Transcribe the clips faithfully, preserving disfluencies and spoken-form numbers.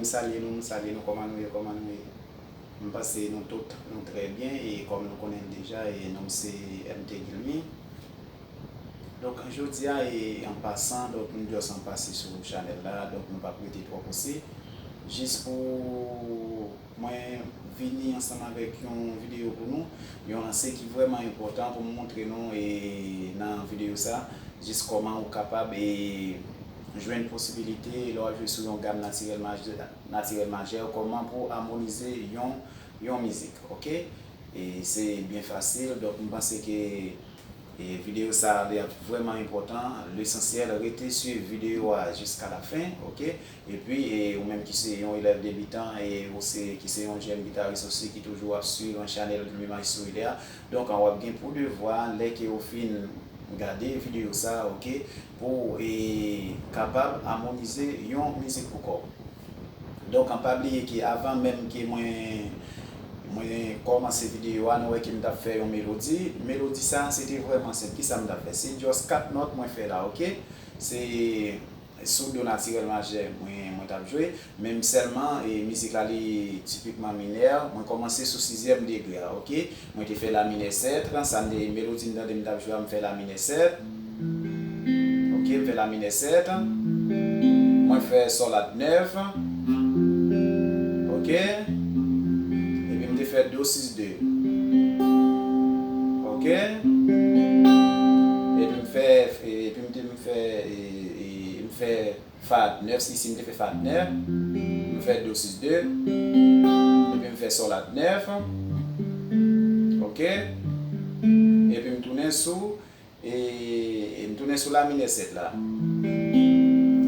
M salye nou, m salye nou, kòman nou ye, kòman nou ye? M panse nou tout, nou trè byen, e kòm nou konnen l deja, e non m se M T Guilmy. Donk, jodi a, e an pasan, donk, nou just an pase sou chanèl la, donk, nou p ap rete twò pouse. Jis pou mwen vini ansanm avèk yon videyo pou nou, yon lanse ki vrèman enpòtan pou m montre nou, e nan videyo sa, jis kòman ou kapab, e jwenn posibilite, lè w ap jwe sou yon gam natirèl majè, natirèl majè, kòman pou amonize yon, yon mizik, oke? E se byen fasil, donk m panse ke, e videyo sa a li ap vrèman enpòtan. Lesansyèl, rete swiv videyo a jiska la fen, oke? Epi, e ou menm ki se yon elèv debitan, e ou se, ki se yon jèn gitaris osi ki toujou ap swiv yon chanèl Guilmy Maestro Idea, donk w ap gen pou devwa, lè ke ou fin gade videyo sa a, oke, pou, e kapab amonize yon mizik pou kò w. Donk, an pa bliye ke avan menm ke mwen, mwen kòmanse videyo a, nou wè ke m t ap fè yon melodi. Melodi sa a, se te vrèman senp. Kisa m t ap fè? Se just kat nòt mwen fè la, oke? Se sou do natirèl majè mwen, mwen t ap jwe. Men m sèlman, e mizik la, li tipikman minè. Mwen kòmanse sou sizyèm degre a, oke? Mwen te fè la minè sèt, sa m te, melodi m tande m t ap jwe a, m fè la minè sèt. Oke, m fè la minè sèt. Mwen fè sòl la nèf. Oke. Epi m te fè do sis de. Oke. Epi m fè, epi m te, m fè, e, e, m fè fa nèf, isi m te fè fa nèf. M fè do sis de. Epi m fè sòl la nèf. Oke. Epi m tounen sou, e, e m tounen sou la minè sèt la.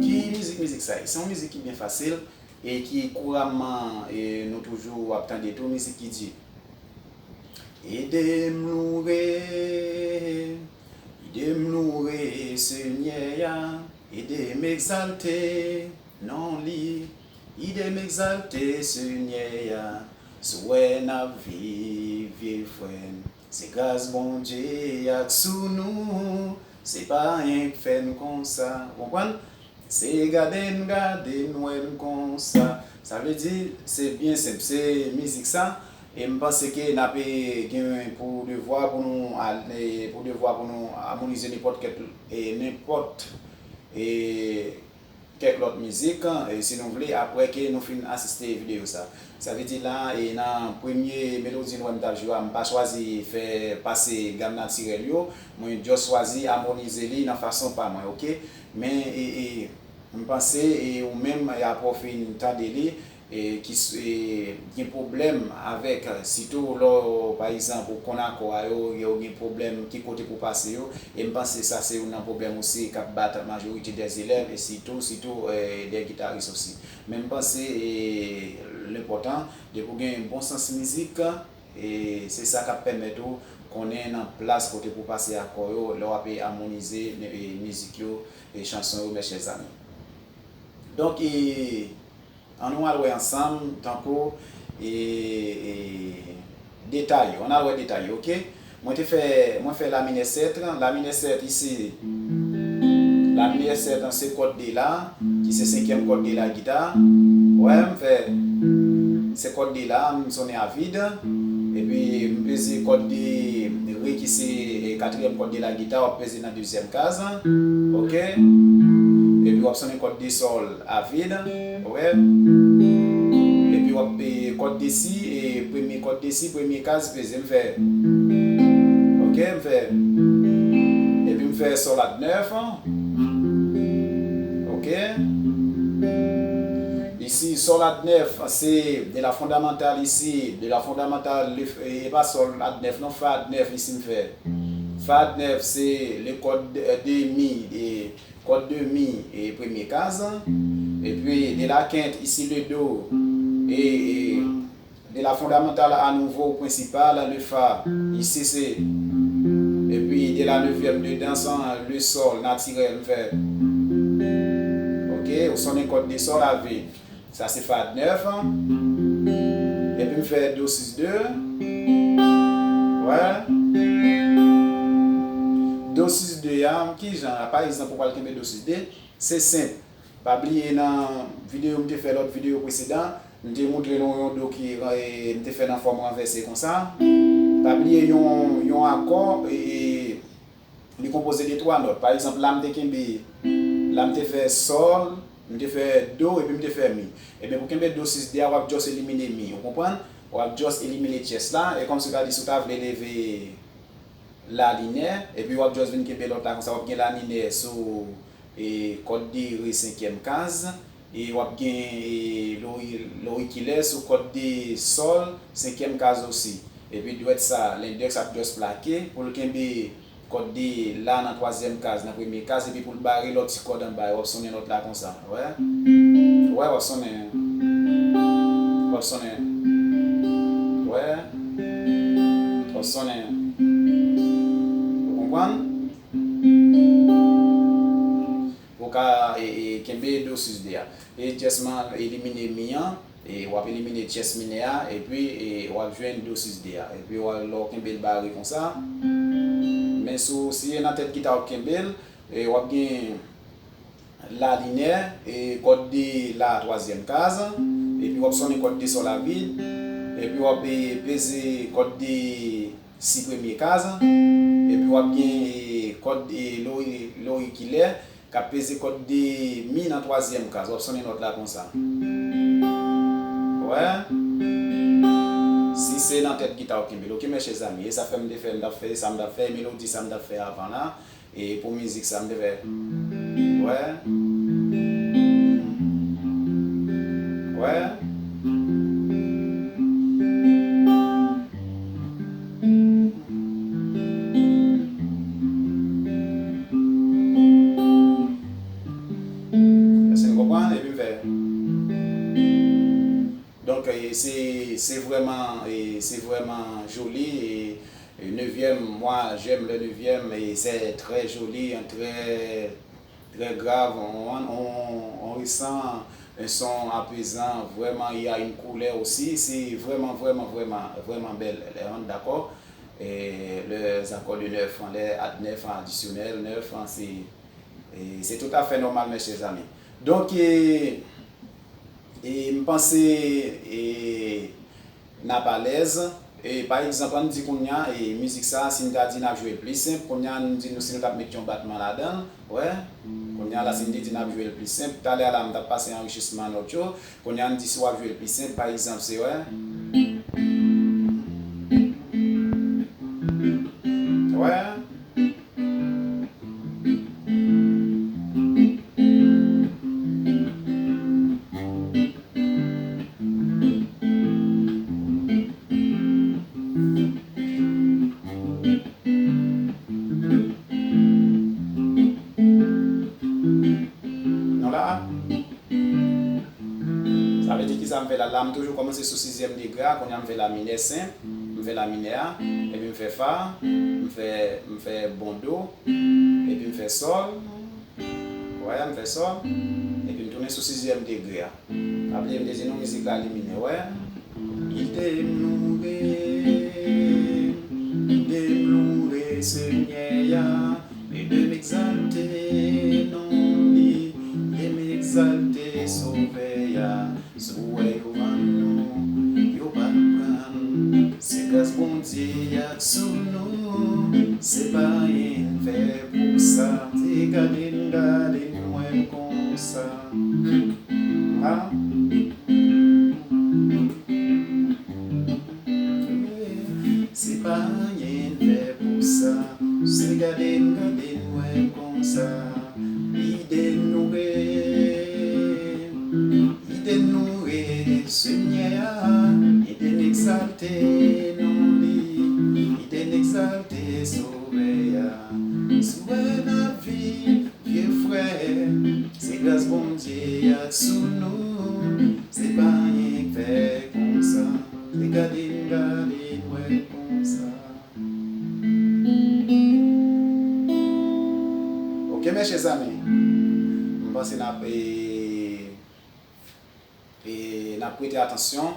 Ki mizik, mizik sa ye? Se yon mizik ki byen fasil e ki kouramman, e, nou toujou ap tande tou, mizik ki di, ede m loure, ede m loure Senyè a, ede m egzalte non li, ede m egzalte Senyè a. Si w wè n ap viv, vye frè m, se gras Bondye ak sou nou, se pa anyen k fè n konsa. Ou konprann? Se gade n, gade n, wè n konsa. Sa vle di, se byen senp. Se mizik sa. E m panse ke n ap, e, gen pou devwa pou nou al-, e, pou devwa pou nou amonize nenpòt kèk, e, nenpòt, e, kèk lòt mizik, e, si nou vle, apre ke nou fin asiste videyo sa. Sa vle di la, e, nan premye melodi nou wè m t ap jwe a, m pa chwazi fè pase gam natirèl yo. Mwen just chwazi amonize li nan fason pa mwen, oke? Men, e, e, m panse, e, ou menm, e, apre w fin tande li, e, ki s-, e, gen pwoblèm avèk, sitou lè w, pa egzanp, ou konn akò a yo, yo gen pwoblèm ki kote pou pase yo, e m panse sa se youn nan pwoblèm osi k ap bat majorite dè zelèv, e sitou, sitou, e, dè gitaris osi. Men m panse, e, l enpòtan, depi w gen bon sans mizik, e se sa k ap pèmèt ou konnen nan plas kote pou pase akò yo, lè w ap, e, amonize, e, mizik yo, e, chanson yo, mes chers amis. Donk, e, ann nou al wè ansanm, tankou, e, e, detay yo. Ann al wè detay yo, oke? Mwen te fè, mwen fè la minè sèt, la minè sèt isi. La minè sèt se kòd de la, ki se senkyèm kòd de la gita. Wè, m fè, se kòd de la, m sonnen a vid. Epi m peze kòd de re, ki se, e, katriyèm kòd de la gita, w ap peze nan dezyèm kaz. Oke? Epi w ap sonnen kòd de sòl a vid. Wè? Epi w ap, e, kòd de si, e, premye kòd de si, premye kaz, peze, m fè. Oke, m fè. Epi m fè sòl la nèf. Oke. Isi, sòl la nèf, se de la fondamantal isi, de la fondamantal, e, e pa sòl la nèf, non, fa nèf isi m fè. Fa nèf, se le kòd de, de mi, e, kòd de mi, e, premye kaz. Epi, de la kent, isi le do, e, e, de la fondamantal a nouvo, prensipal, le fa, isi se. Epi, de la nevyèm de dans, le sòl, natirèl, m fè. Oke, ou sonnen kòd de sòl a vid. Sa se fa nèf. Epi m fè do sis de. Wè. Do sis de a, ki jan? Pa egzanp, ou pral kenbe do sis de. Se senp. Pa bliye nan videyo m te fè, lòt videyo presedan, m te moutre nou yon do ki, e, m te fè nan fòm ranvèse konsa. Pa bliye yon, yon akò, e, li konpoze de twa nòt. Pa egzanp, la m te kenbe, la m te fè sòl, m te fè do, epi m te fè mi. Ebyen, pou kenbe do sis de a, w ap just elimine mi, ou konprann? W ap just elimine tyès la, e kòmsi w ta di si w ta vle leve la minè, epi w ap just vin kenbe lòt la konsa, w ap gen la minè sou, e, kòd de re senkyèm kaz, e w ap gen, e, lori-, lorikilè sou kòd de sòl senkyèm kaz osi. Epi dwèt sa, lendèks ap just plake pou l kenbe kòd de la nan twazyèm kaz, nan premye kaz, epi pou l bare lòt ti kòd anba yo, w ap sonnen nòt la konsa. Wè? Wè, w ap sonnen. W ap sonnen. Wè? W ap sonnen. Ou konprann? Pou w ka, e, e, kenbe do sis de a. E just elimine mi an, e w ap elimine tyès minè a, epi, e, w ap jwenn do sis de a. Epi w a, lè w kenbe l bare konsa. Men si w, si e nan tèt gita w kenbe l, e w ap gen la minè, e kòd de la twazyèm kaz, epi w ap sonnen kòd de sòl la vid, epi w ap, e, peze kòd de si premye kaz, epi w ap gen, e, kòd, e, lori-, lorikilè k ap peze kòd de mi nan twazyèm kaz. W ap sonnen nòt la konsa. Wè? Si se nan tèt gita w kenbe l. Oke, mè chè zanmi, e sa fè m te fè, m t ap fè, e sa m t ap fè, e melodi sa m t ap fè avan la. E pou mizik sa m te fè. Wè. Wè. Èske n konprann? Epi m fè. Donk, e, se, se vrèman, e, se vrèman joli, e, e, nevyèm, moi, j'aime le neuvième, et c'est très joli, hein, très, très grave, on, on, on ressent un son apaisant, vraiment, il y a une couleur aussi, c'est vraiment, vraiment, vraiment, vraiment bèl, lè on dakò, e, les accords de neuf, hein, les ad-, neuf adisyonèl, neuf, hein, c'est, e, c'est tout à fait normal, mes chers amis. Donk, e, E m panse, e, n ap alèz. E, pa egzanp, ann di kounye a, e, mizik sa a, si n ta di n ap jwe l pi senp, kounye a, ann di nou si nou t ap met yon batman ladan l, wè. Kounye a la, si n te di n ap jwe l pi senp, talè a la, m t ap pase anrichisman nòt yo. Kounye a, ann di si w ap jwe l pi senp, pa egzanp, se, wè. Wè. Nou la? Sa vle di kisa m fè la? La, m toujou kòmanse sou sizyèm degre a, kounye a m fè la minè senp, m fè la minè a, epi m fè fa, m fè, m fè bon do, epi m fè sòl, wè, m fè sòl, epi m tounen sou sizyèm degre a. Pa bliye m te di nou mizik la li minè, wè. Kite m loure, kite m loure Senyè a, ede m egzalte non li, ede m egzalte Sovè a. Si w wè yo vann nou, yo pa t pran n, se gras Bondye ak sou nou, se pa anyen n fè pou sa, se gade n, gade n, wè n konsa. Ah. Se pa anyen n fè pou sa, se gade n, gade n, wè konsa. Ede n loure, ede n loure Senyè a, ede n egzalte non li, ede n egzalte Sovè a. Si w wè n ap viv, vye frè, se gras Bondye ak sou nou, se pa anyen k fè konsa, se gade n, gade n, wè konsa. Ok, mes chers amis, m panse n ap, e, e n ap prete atansyon,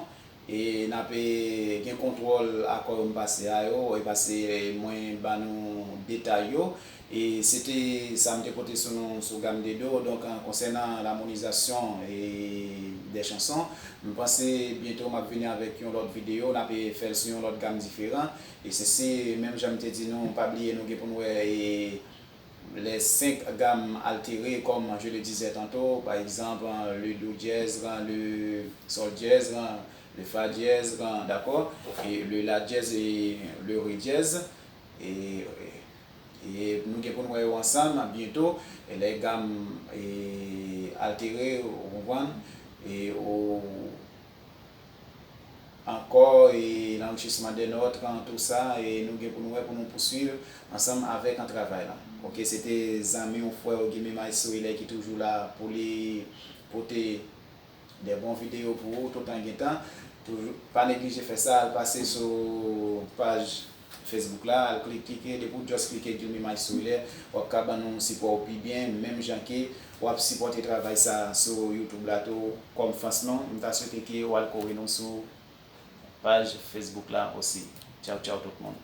e n ap, e, gen kontwòl akò yo m pase a yo, e pase, e, mwen ba nou detay yo. E se te sa m te pote sou nou sou gam de do. Donk, an konsènan lamonizasyon e de chanson, m panse byento m ap vini avèk yon lòt videyo, n ap fè l sou yon lòt gam diferan. E se si, menm jan m te di nou, pa bliye nou gen pou n wè e les cinq gammes altérées, comme je le disais tantôt, par exemple, le do dièse, le sol dièse, le fa dièse, d'accord, et le la dièse et le ré dièse. Et, et nou gen pou nou wè yo ansanm byento, les gammes altérées, ou konprann, e ou ankò e l'enrichissement des notes, tout sa, e nou gen pou nou wè pou nou pouswiv ansanm avèk an travay la. Ok, se te zanmi w, frè w Guilmy Maestro Hilaire ki toujou la pou li pote de bon videyo pou ou toutan gen tan. Toujou, pa neglije fè sa, al pase sou paj Facebook la, al klik, klike, depi w just klike Guilmy Maestro Hilaire, w ap ka ban nou sipò w pi byen, menm jan ke w ap sipòte travay sa sou YouTube la tou, kòm fans nou. M ta swete ke w al kore nou sou paj Facebook la osi. Tchaw, tchaw tout moun.